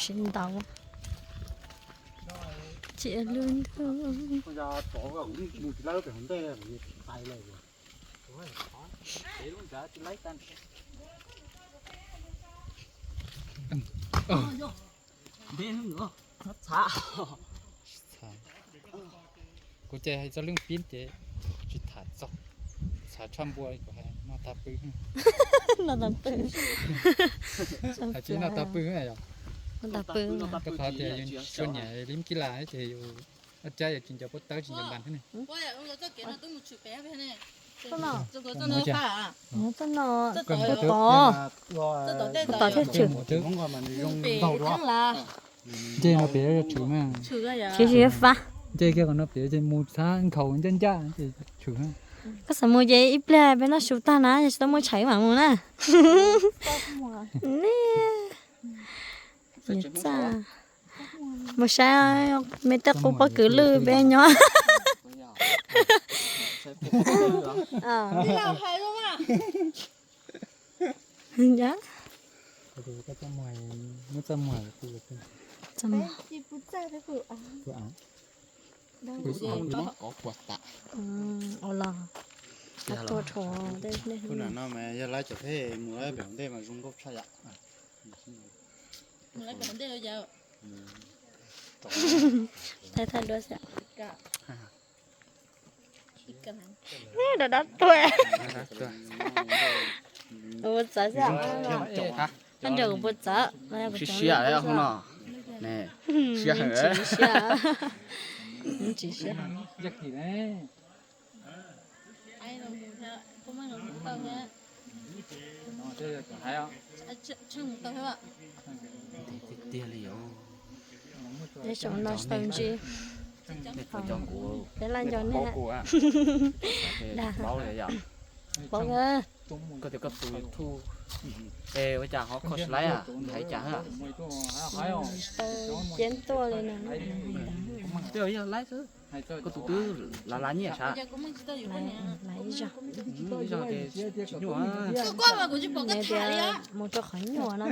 Sib ntaus. Tsis lub ntuj. Kuv ces hais txog lub pib ces tsis tham txog, txhav tshaj npua kuv hais noj tag pw. Noj tag pw. Hais tsis noj tag pw yog noj tag pw. Koj thov tias yus suab niam li kib las ces yus ua cab yus tsis nco puab tawb tsis nco npas thiab ne. Txhob no, tod, tod thiab tshwm. Nce no pem tshwm mas. Tsis tsis fab. Nce kiag qhov no pem ces mus txhab nkhaus ncaj ncaj ces tshwm. Koj xav mus ces ib pliag peb noj su tag na, yog tsis tau muaj tshais mam mus na. Mus saib me tej qub pob kws lwj peb nyob. Ua los, tua rho. Kuv nam no mas yog lawv cov peb mus lawv pem ntej mas zoo nkauj tshaj yam. Thaij thaij duab xwb. Dab dab tuaj. Ua txawv xwb. Koj nrog kuv puas txawv? Siab siab no. Siab heev. Tsis siab. Tiag li os. Peb saum no tsis tau ntsib. Peb laj nco nej. Dag. Paub, koj tias koj tus YouTube es ua cas ho kho tsis laib, hais cas? Tsis tau ceeb tuaj li no. Twb yog laib xwb, koj tus twb lav lav nyiaj sav. Ib zog ces tsis nyuaj. Mus rau qhov nyuaj no.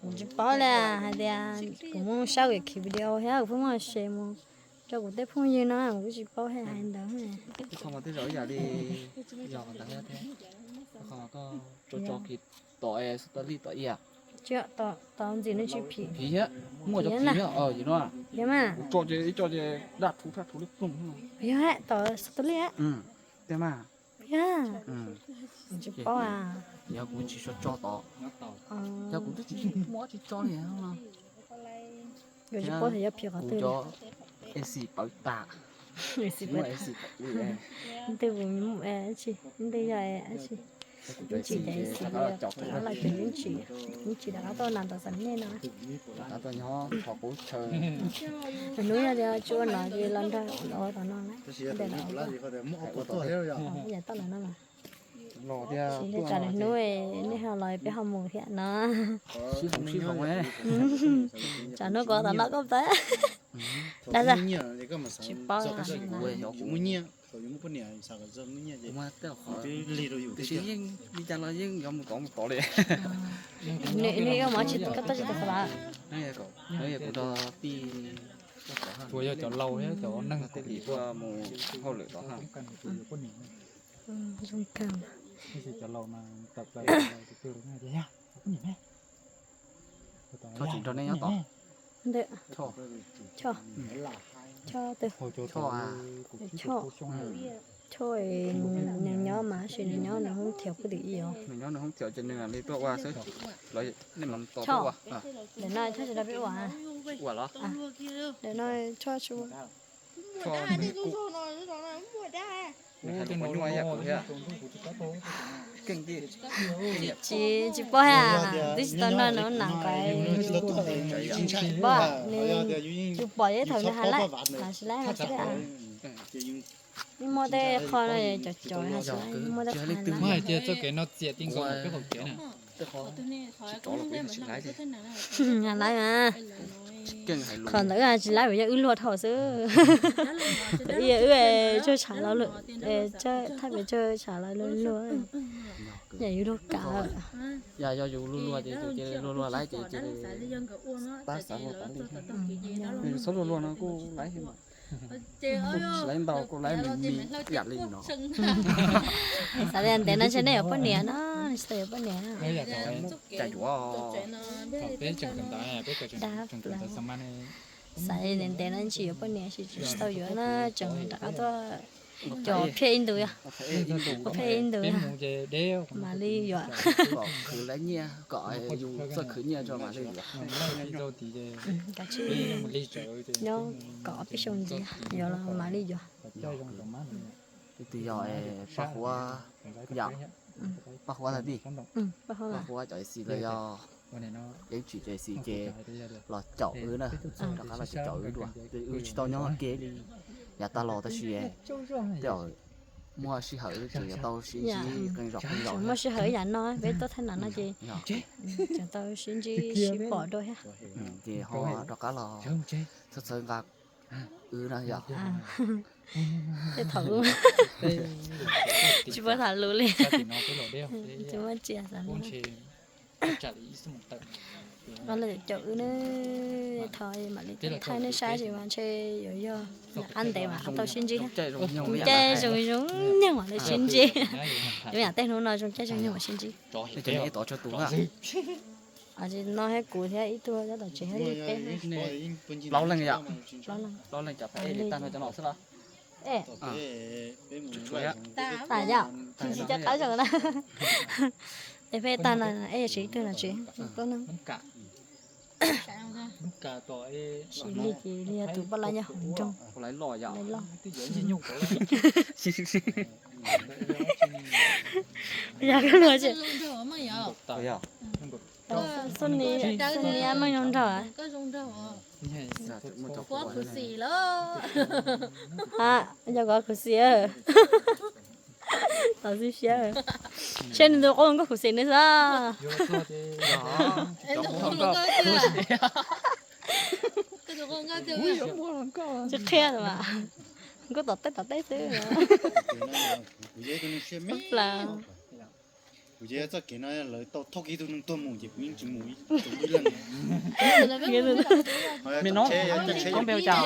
Kuv tsis paub li hais tias kuv mus saib kuv khiv video thiab kuv pheej muaj share mus rau kuv tej phooj ywg no kuv tsis paub hais ntawd. Qhov mas tej zaum ib yam li yog ntawd thiab, qhov koj tso tso khiv tom es xu ta lij tom ia. Tsis tom ntxim no tsis phim. Phim thiab, muaj cov phim thiab os no. Yog mas. Kuv tso ces ib co ces daj rhuv raj rhuv li ploog. Yog tom xu ta lij. Tej mas. Yog. Tsis paub. Yog kuv tsis tso tso tod, yog kuv twb tsis muaj tsis tso li no. Yog tsis paub yog phim qhov twg. Ac pawv tas. Ac pawv tas. Ntej kuv tsis, ntej yog tsis, ib tsis ces ac pawv los ces ib tsis, ib tsis rov qab tuaj nram tom xam nej no. Hnub yog tias tsis ua no ces los nrog ua tom no na. Ntawm no, yam toj no mas. Tsis li tsam lwm hnub nej ho los peb ho mus thiab no. Tsam hnub kuv tom no koj pab. Dag, tsis paub. Tiam sis yeej li cas los yeej yuav mus tod mus tod li. Nws ua mov tsis, koj tsis tau xav. Tsuas yog cov laus thiab cov neeg kuv ua mus hauj lwm tod ha. Zoo kawg. Choj tsis nrog nej nyob tod. Ntawm Choj, Choj twg? Choj, Choj nws nyob mas sis nws nyob nws hoob thiav kuj twm ib os. Nws nyob nws hoob thiav ces nws li tuaj ua xwb. Nej mas tos tuaj ua. Ntawm no Choj tsis nrog peb ua. Ua los? Ntawm no Choj tsis ua. Tsis, tsis paub ha, twb tsis tau noj nws nam kom tsis paub, nws tsis pom ib thaum nws hais lawm, mas tsis laib mas tsis laib. Yeej muaj tej qho no cov cov hais tsis laib, yeej muaj tej qho no. Hais tias txoj kev no txias ti nkaus peb qaum kev na. Hais lawm mas. Qhov ntawd tsis laib, yog wb luag dhau xwb. Wb tsaug tshav los, thaj pem tsaug tshav los luag luag, yam yus luag kav. Yog yus luag luag ces cia li luag luag laib ces cia li pab xav luag tas li. Yus txhob luag luag no kuj laib thiab mas. Tsis laib ntau kuj laib me me yam li no. Xav tias ntev no ntshe nej yuav poj niam no, ntshe yuav poj niam. Cas yuav. Xav tias ntev no ntshe yuav poj niam, tsis tau yuav na, tseem rov qab tuaj cov phiaj ib ntus yog, ua phiaj ib ntus yog mam li yuav. Khwv lawv nyiaj kom yus txawj khwv nyiaj tso mam li yuav. Kav tsij nyob kom peb xyoo ntxiv yuav los mam li yuav. Tus yog Paj Huab, Paj Huab tag tij, Paj Huab cov xis los yog Yeeb Tsim cov xis ces los caum wb na, rov qab los caum wb dua. Wb tsis tau nyob ke li yav tag los tab sis tej zaum muaj sij hawm ces yuav tau sib ntsib qee zaum qee zaum. Muaj sij hawm yam no peb tuaj thaj nam no ces tseem tau sib ntsib sib pom dua thiab. Ces ho rov qab los txhawb txhawb nqa wb no yom. Tej thaum tsis muaj tham lus li, tsis muaj tsia xav li. Qhov lawv caum wb ne, thov mam li thaij nej saib tsis mas ntshe yuav yog qab ntev mas tau sib ntsib. Zoo caij zoo zoo nyoog mam li sib ntsib. Yuav yam tej hnub no zoo caij zoo nyoog mam sib ntsib. Tov tso tus no thiab kuv thiab ib tug nyob tom tsev thiab li peb. Plaub leeg yom. Plaub leeg cov pab ej li tag no cov no xwb los? Tas yom, tsis cov qab zoo na. Es peb tag no ej tsis ib tug no tsis plaub leeg. Sis li ces li yog tus poj laib nyob hauv nroog. Loj. Yog koj luag ces xub ni, xub ni meej zoo nraug. Yog koj khuv xim, tos xib siab, seb nws tus qub nkauj khuv xim nws xwb. Tsis qhia mas nkauj tom teb tom teb xwb. Plaws. Kuv ces txoj kev no lawv tau thauj kiag tus neeg tuag mus ces kuv yeej tsis mus ib leeg. Me no, koj npe hu cas?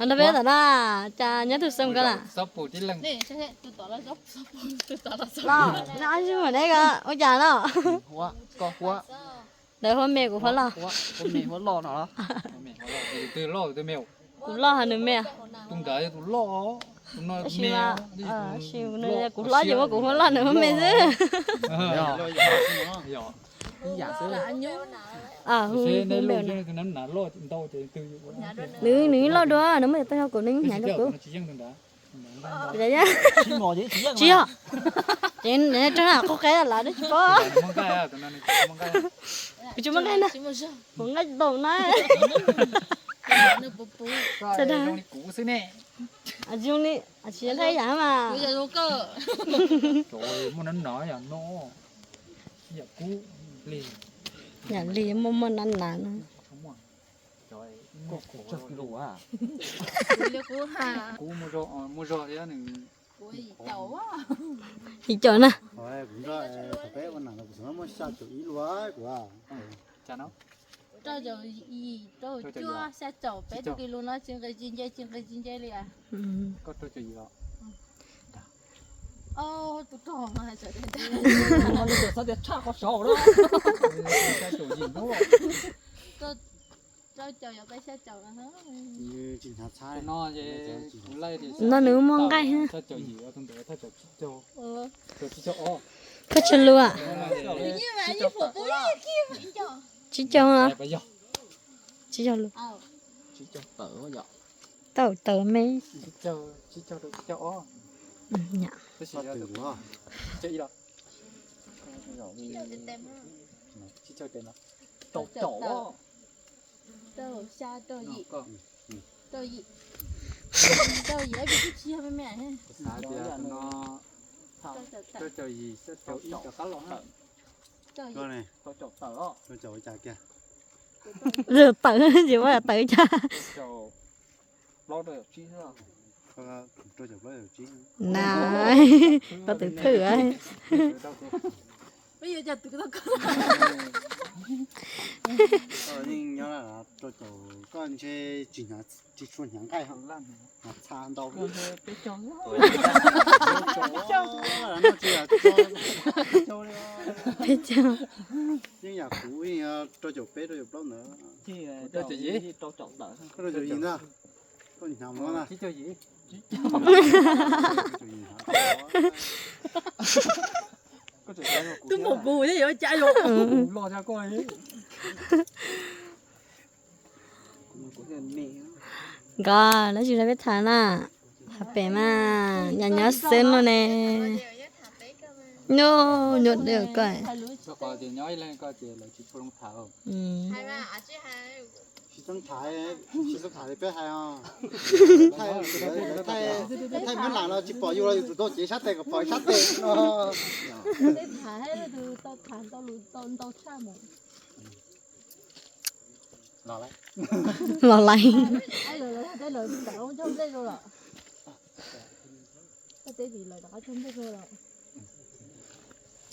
Nrog peb tam na, cas nyob tus xeem ko na. Los, nyob ab zug ne ko ua cas no? Koj huab, lawv huab me kuv huab loj. Huab me huab loj no. Kuv loj hos nws me? Tus ntawd yog tus loj, tab sis mas, tab sis nws kuv hlob ces muab kuv huab loj nws huab me xwb. Hu hu me na. Nws, nws loj dua, nws muaj cov tag nrho kuv, nws hnyav dua kuv. Tsis yog, ces rau na qhov qe lawm tsis paub. Kuv tsis muaj nqaij na, kuv nqaij daus na. Tsis zoo li, tsis yog nqaij yam mas. Yam li muaj muaj nab nas no. Yim caum na. Rau caum yim, rau cuaj, xya caum, peb tug kis lus no tsis nqis tsis nce, tsis nqis tsis nce li. Rau caum yim, rau caum yog peb xya caum. No nws muaj nqaij. Koj tsis lus. Tsib caug. Tsib caug lus. Tau tawm me. Rau caum, xya, rau yim, rau yim, rau yim, rau caum tawm, rau caum tawm os. Tawv ces ua tawv cas. Na, koj tus thwj. Yeej nyob rau caum koj ntshe tsis tshua hnyav nqaij ho. Txha ntau. Peb caug. Yeej yam kuv yeej rau caum peb rau caum plaub ntawd. Koj rau caum yim ntag. Koj hnyav mog na. Twb mus kuv thiab yuav cas yog. Nkawd lawv tsis nrog peb tham na. Tham pem mas nyob nyob xwb no ne. Nyob nyob deb koj. Tsis txeeb tham, tsis txeeb tham li peb hais os. Thaij Hmoob Lam los tsis pom yus los yus tus tau cev sab tes kom pom sab tes no. Los lais.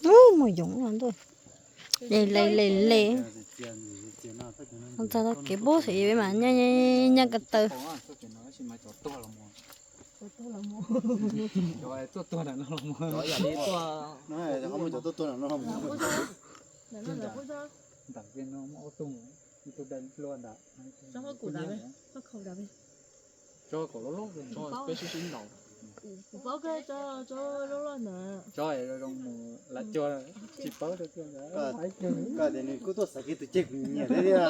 Ub, mus yoov los ntuj. Le le le le. Txog tau kev pub xwm peb mas nyob nyob ko taw. Tsob kaum loj loj, tsob zoo mus lam cuag. Koj tias nws kuj tuaj xaiv kiag tus ceg kuv nyiam thiab tiag.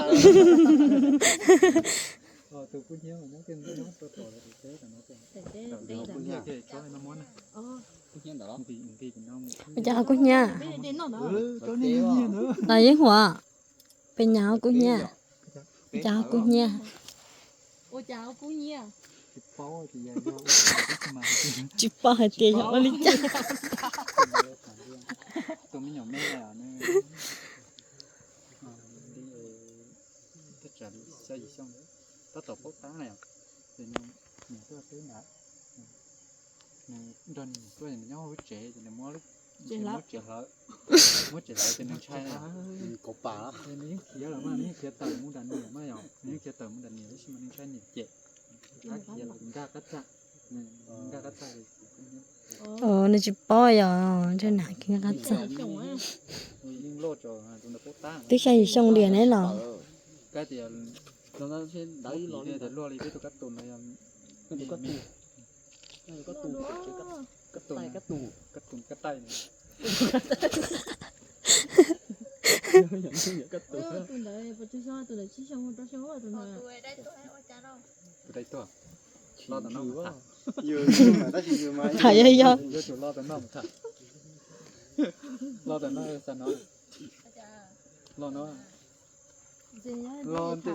Tus kub hnyiab nyob tej nyob tuaj tom tus teb tom no. Ua cas ho kub hnyiab? Los yeeb huam. Peb nyam ho kub hnyiab. Ua cas ho kub hnyiab? Tsis paub hais tias yog ua li cas. Tab tom paub tab na, ces nws tuaj teb nrad, nws nrog nws tuaj nyob hauv lub tsev ces nws muab tsev hlawv, muab tsev hlawv ces nws ntshai na. Nws yeej khiav los mas nws yeej khiav tawm mus nram niam mas yog nws yeej khiav tawm mus nram niam tab sis mas nws ntshai niam cem, rov qab khiav los nkag qab txaj, nkag qab txaj. Nws tsis paub yog ntshe nag nkag qab txaj. Twb xya yim xyoo li ne los. Kab tus, kab tus kab taij. Tus dai tuag, los tom no tham. Tham yog yog. Yuav tsum los tom no tham. Los tom no, los no. Los nti